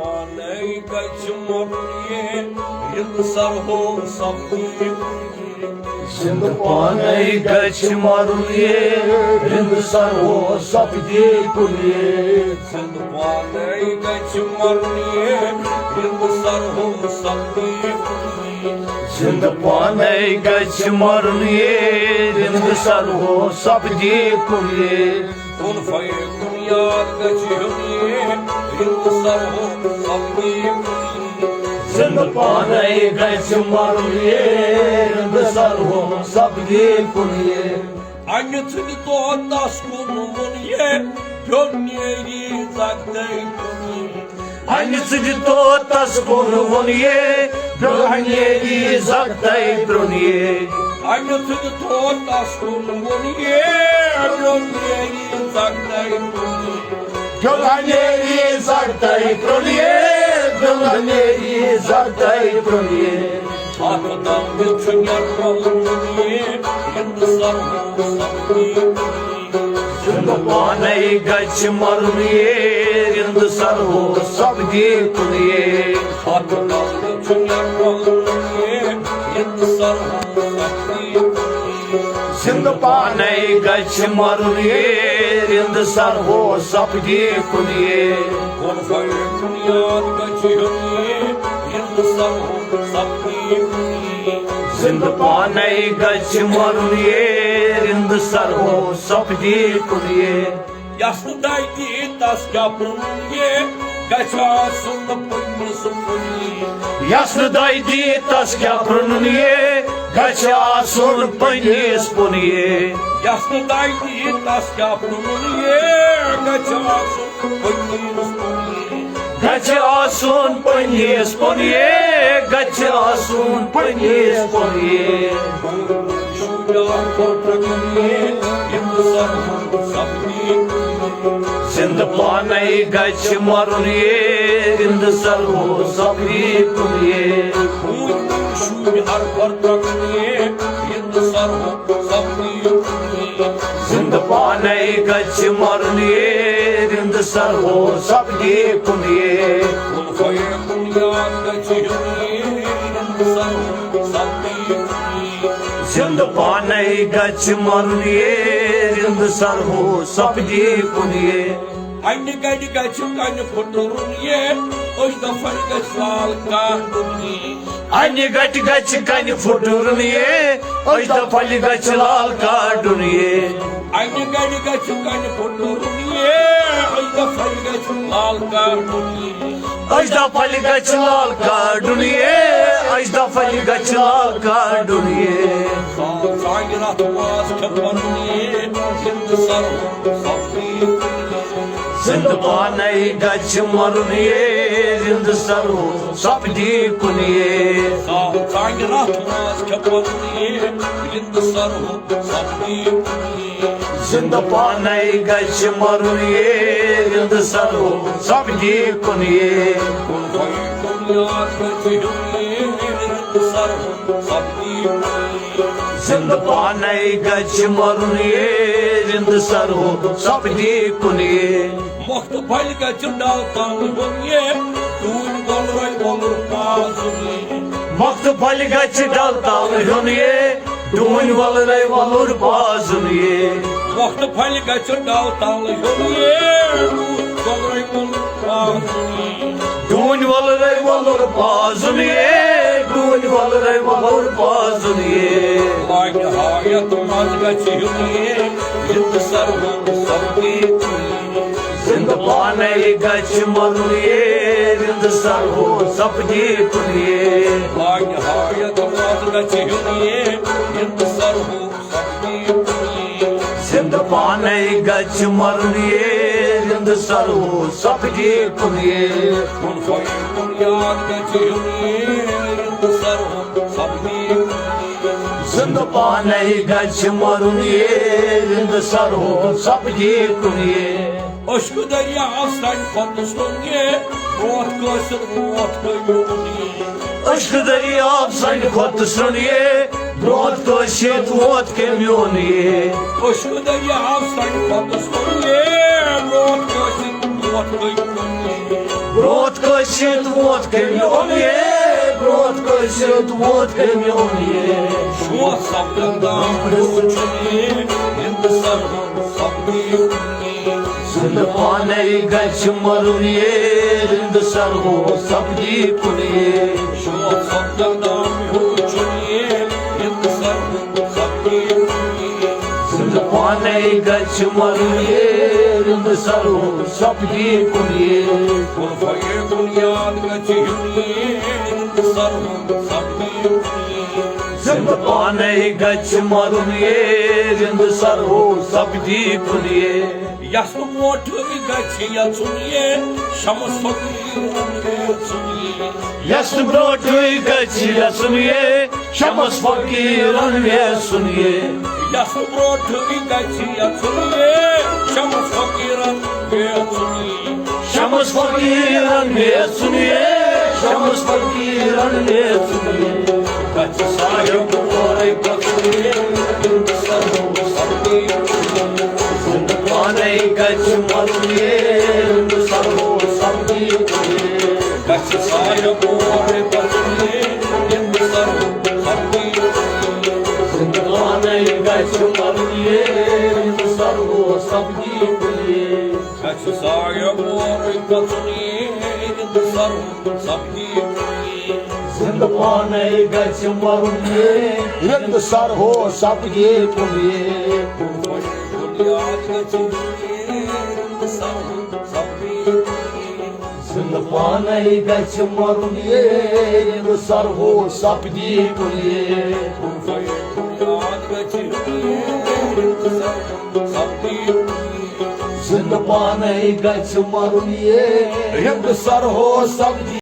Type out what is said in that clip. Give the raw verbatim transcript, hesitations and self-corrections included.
پانے گژھِ مرُن یہِ رِنٛد سرہو سپدِ۔ زِنٛدٕ پانے گژھِ مرُن یہِ رِنٛد سرہو سپدِ کُنہِ۔ زِنٛدٕ پانے گژھِ مرُن یہِ رِنٛد سرہو سپدِ کُنہِ۔ زِنٛدٕ پانے گژھِ مرُن یہِ رِنٛد سرہو سپدِ کُنہِ۔ کُن فیکُن یاد گژھِ ہیوٚن یہِ رِنٛد سرہو سپدِ کُنہِ۔ زِنٛدٕ پانے گژھِ مرُن یہِ رِنٛد سرہو سپدِ کُنہِ۔ اَنہِ ژھٕنہِ دۄہ تس کُن ووٚن یہِ، پیوٚن نیری زگدے کُنہِ۔ اَنہِ ژھٕنہِ دۄہ تس کُن ووٚن یہِ، پیوٚن نیری زگدے کُنہِ۔ اَنہِ ژھٕنہِ دۄہ تس کُن ووٚن یہِ، پیوٚن نیری زگدے کُنہِ۔ پیوٚن نیری زگدے کُنہِ، پیوٚن نیری زگدے کُنہِ۔ اَتھ دم چھُ نیران یہِ رِنٛد سرہو سپدِ۔ زِنٛدٕ پانے گژھِ مرُن یہِ رِنٛد سرہو سپدِ کُنہِ۔ اَتھ دم چھُ نیران یہِ رِنٛد سرہو سپدِ کُنہِ۔ زِنٛدٕ پانے گژھِ مرُن یہِ رِنٛد سرہو سپدِ کُنہِ۔ کُن فیکُن یاد گژھِ ہیوٚن یہِ رِنٛد سرہو سپدِ کُنہِ۔ زِنٛدٕ پانے گژھِ مرُن یہِ رِنٛد سرہو سپدِ کُنہِ۔ یس نہٕ دَے دی تس کیٛاہ پرٛنُن یہِ، گژھِ آسُن پننِس پُنہِ۔ یس نہٕ دَے دی تس کیٛاہ پرٛنُن یہِ، گژھِ آسُن پننِس پُنہِ۔ یس نہٕ دَے دی تس کیٛاہ پرٛنُن یہِ، گژھِ آسُن پننِس پُنہِ۔ گژھِ آسُن پننِس پُنہِ، گژھِ آسُن پننِس پُنہِ۔ شُجاع کوٚر ترٛکُن یہِ، یِم سرہو سپدِ۔ زِنٛدٕ پانے گژھِ مرُن یہِ، رِنٛد سرہو سپدِ کُنہِ۔ ہوٗنۍ شُرۍ ہر پر ترٛکُن یہِ، رِنٛد سرہو سپدِ کُنہِ۔ زِنٛدٕ پانے گژھِ مرُن یہِ، رِنٛد سرہو سپدِ کُنہِ۔ کُن فیکُن یاد گژھِ ہیوٚن یہِ، رِنٛد سرہو سپدِ کُنہِ۔ زِنٛدٕ پانے گژھِ مرُن یہِ، رِنٛد سرہو سپدِ کُنہِ۔ اَنہِ گَٹہِ گژھِ کَنہِ پھُٹرُن یہِ، أچھ دَفَن گژھِ لال کاٹُن یہِ۔ اَنہِ گَٹہِ گژھِ کَنہِ پھُٹرُن یہِ، أچھ دَفَن گژھِ لال کاٹُن یہِ۔ اَنہِ گَٹہِ گژھِ کَنہِ پھُٹرُن یہِ، أچھ دَفَن گژھِ لال کاٹُن یہِ۔ اجدا پھلہِ گژھِ لال کاڈُن یے، اجدا پھلہِ گژھِ لال کاڈُن یے۔ سانہِ راتھ ماز کھٮ۪تھ پنُن یے، زِندٕ سرو سپدی کُن یے۔ زِندٕ پانے گژھِ مرُن یے، زِندٕ سرو سپدی کُن یے۔ سانہِ راتھ ماز کھٮ۪تھ پنُن یے، زِندٕ سرو سپدی کُن یے۔ زِندٕ پانے گژھِ مرُن یے، رِنٛدٕ سرو سپدی کُن یے۔ کُن فیکُن یاد گژھِ ہیوٚن یے، رِنٛدٕ سرو سپدی کُن یے۔ زِندٕ پانے گژھِ مرُن یے، رِنٛدٕ سرو سپدی کُن یے۔ مۄختہٕ پھلہِ گژھِ ڈل تل ہیوٚن یے، ڈوٗنۍ وۄلرے وۄلُر پازُن یے۔ مۄختہٕ پھلہِ گژھِ ڈل تل ہیوٚن یے، ڈوٗنۍ وۄلرے وۄلُر پازُن یے۔ مۄختہٕ پھلہِ گژھِ ڈل تل ہیوٚن یے، ڈوٗنۍ وۄلرے وۄلُر پازُن یے۔ ڈوٗنۍ وۄلرے وۄلُر پازُن یے، ڈوٗنۍ وۄلرے وۄلُر پازُن یے۔ لاگہِ ہایت منٛز گژھِ ہیوٚن یے، زِندٕ سرو سپدی کُن یے۔ زِندٕ پانے گژھِ مرُن یے، رِنٛدٕ سرو سپدی کُن یے۔ لاگہِ ہایت منٛز گژھِ ہیوٚن یے، رِنٛدٕ سرو سپدی کُن یے۔ زِندٕ پانے گژھِ مرُن یے، رِنٛدٕ سرو سپدی کُن یے۔ کُن فیکُن یاد گژھِ ہیوٚن یے، رِنٛدٕ سرو سپدی کُن یے۔ زِندٕ پانے گژھِ مرُن یے، رِنٛدٕ سرو سپدی کُن یے۔ عشقہٕ دٔریاو سانہِ کھۄتہٕ سرٛوٚن یے، برٛونٛٹھ کٲنٛسہِ ووت کٔمۍ میون یے۔ عشقہٕ دٔریاو سانہِ کھۄتہٕ سرٛوٚن یے، برٛونٛٹھ کٲنٛسہِ ووت کٔمۍ میون یے۔ عشقہٕ دٔریاو سانہِ کھۄتہٕ سرٛوٚن یے، برٛونٛٹھ کٲنٛسہِ ووت کٔمۍ میون یے۔ برونٛٹھ کٲنٛسہِ ووت کٔمۍ اوٚن یے، برونٛٹھ کٲنٛسہِ ووت کٔمۍ اوٚن یے۔ شوق سپدن دام ہیوٗ چھُم یے، یِم تہٕ سرو سپدی کُن یے۔ زِندٕ پانے گژھِ مرُن یے، رِندٕ سرو سپدی کُن یے۔ شوق سپدن دام ہیوٗ چھُم یے، یِم تہٕ سرو سپدی کُن یے۔ زِندٕ پانے گژھِ مرُن یے، رِندٕ سرو سپدی کُن یے۔ کُن فقیٖر کُن یاد گژھِ یُن یے، رِندٕ سرو سپدی کُن یے۔ زِندٕ پانے گژھِ مرُن یے، رِندٕ سرو سپدی کُن یے۔ یس نہٕ برونٛٹھٕے گژھِ یژھُن یے، شمس فقیٖرن یژھُن یے۔ یس نہٕ برونٛٹھٕے گژھِ یژھُن یے، شمس فقیٖرن یژھُن یے۔ یس نہٕ برونٛٹھٕے گژھِ یژھُن یے، شمس فقیٖرن یژھُن یے۔ شمس فقیٖرن یژھُن یے، شمس فقیٖرن یژھُن یے۔ گژھِ صاحب اورَے پَکُن یے، سرو سپدی۔ زِندٕ پانے گژھِ مرُن یے، سرو سپدی۔ گژھِ صاحب اورَے پَکُن یے، سرو سپدی۔ زِندٕ پانے گژھِ مرُن یے، سرو سپدی۔ گژھِ صاحب اورَے پَکُن یے، سرو سپدی۔ زِندٕ پانے گژھِ مرُن یے، رِندٕ سرو سپدی کُن یے۔ بُنیاد گژھِ یے، رِندٕ سرو سپدی۔ زِندٕ پانے گژھِ مرُن یے، رِندٕ سرو سپدی کُن یے۔ بُنیاد گژھِ یے، رِندٕ سرو سپدی۔ زِندٕ پانے گژھِ مرُن یے، رِندٕ سرو سپدی